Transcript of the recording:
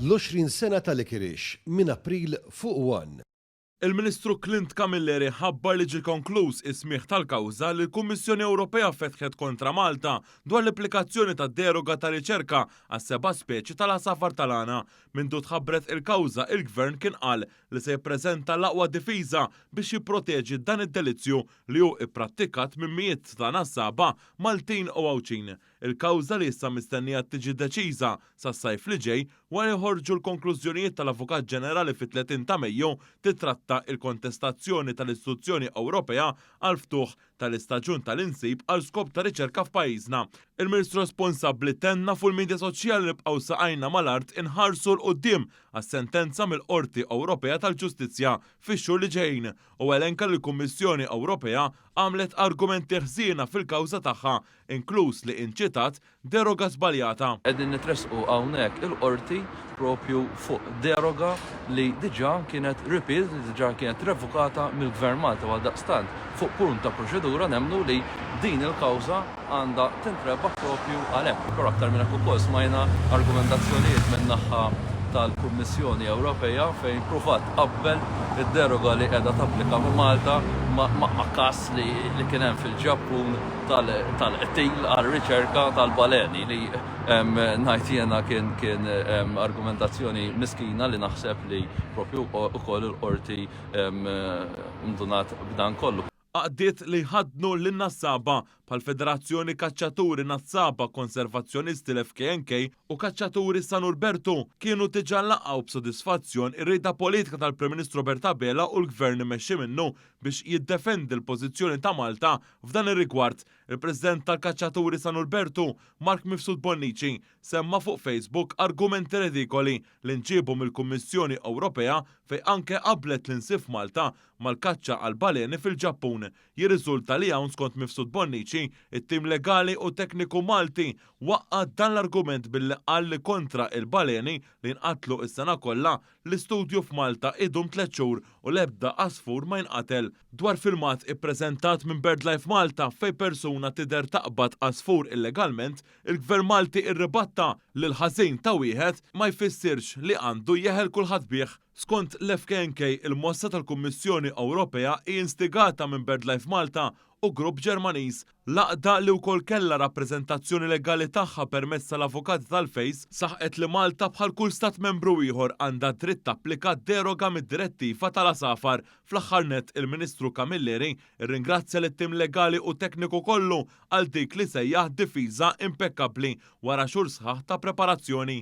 L-20 sena ta' Licorice minn April fuq one. Il-Ministru Clint Camilleri ħabbar li ġie konkluż is-smigħ tal-kawża li l-Kummissjoni Ewropea fetħet kontra Malta dwar l-applikazzjoni ta' deroga ta' riċerka għas-seba' speċi tal-għasafar tal-għana. Mindu tħabbret il-kawża, il-Gvern kien qal li se jippreżenta l-aqwa difiża biex jipproteġi dan id-delizzju li hu ipprattikat minn mijiet ta' nassaba Maltin u Għawdxin. Il-kawża li issa mistennija tiġi deċiża sas-sajf li ġej wara li joħorġu l-konklużjonijiet tal-Avukat Ġenerali fit-30 ta' Mejju tittratta il-kontestazzjoni tal-istituzzjoni Ewropea għall-ftuħ tal-istaġun tal-insib għal skop ta' riċerka f'pajjiżna. Il-Ministru responsabbli tenna fuq il-midja soċjali li nibqgħu saqajna mal-art inħarsu 'l quddiem għas-sentenza mill-Qorti Ewropea tal-Ġustizzja fix-xhur li ġejjin u elenka li l-Kummissjoni Ewropea għamlet argumenti ħżiena fil-kawża tagħha inkluż li inċitat deroga żbaljata. Qegħdin nitressqu hawnhekk il-Qorti proprju fuq deroga li diġà kienet repealed, li diġà kienet revokata mill-Gvern Malti u għaldaqstant fuq punt ta' proċedura nemmnu li din il-kawża għandha tintrebaħ proprju għalhekk. Però aktar minn hekk ukoll smajna argumentazzjonijiet min-naħa tal-Kummissjoni Ewropea fejn pruvat tqabbel id-deroga li qiegħda tapplika Malta ma' każ li kien hemm fil-Ġappun tal-qtil għar-riċerka tal-baleni li ngħid jiena kien kien argumentazzjoni miskina li naħseb li propju ukoll il-qorti ndunat b'dan kollu. Għaqdiet li jħaddnu lin-nassaba, bħall-Federazzjoni Kaċċaturi Nassaba Konservazzjonisti l-FKNK u Kaċċaturi San Urbertu, kienu diġà laqgħu b'sodisfazzjon ir-rieda politika tal-Prim Ministru Robert Abela u l-Gvern immexxi minnu biex jiddefendi l-pożizzjoni ta' Malta f'dan ir-rigward. Il-President tal-Kaċċaturi San Urbertu, Mark Mifsud Bonnici, semma fuq Facebook argumenti redikoli li nġiebu mill-Kummissjoni Ewropea fejn anke qabblet l-insib f'Malta mal-kaċċa għall-baleni fil-Ġappun. Jirriżulta li hawn skont Mifsud Bonnici, it-tim legali u tekniku Malti waqqa' dan l-argument billi qal li kontra il-baleni li jinqatlu s-sena kollha, L-istudju f'Malta idum tlett xhur u l-ebda għasfur ma jinqatel. Dwar filmat ippreżentat minn BirdLife Malta fejn persuna tidher taqbad għasfur illegalment, il-Gvern Malti rribatta li l-ħażin ta' wieħed ma jfissirx li għandu jeħel kulħadd bih. Skont l-FKNK, il-mossa tal-Kummissjoni Ewropea hi instigata minn BirdLife Malta u grupp Ġermaniż. L-għaqda li wkoll kellha rappreżentazzjoni legali tagħha permezz tal-avukati tal-FACE saħqet li Malta bħal kull stat membru ieħor għandha dritt tapplika deroga mid-direttiva tal-għasafar. Fl-aħħar nett il-Ministru Camilleri rringrazzja lit-tim legali u tekniku kollu għal dik li sejjaħ difiża impekkabbli wara xhur sħaħ ta' preparazzjoni.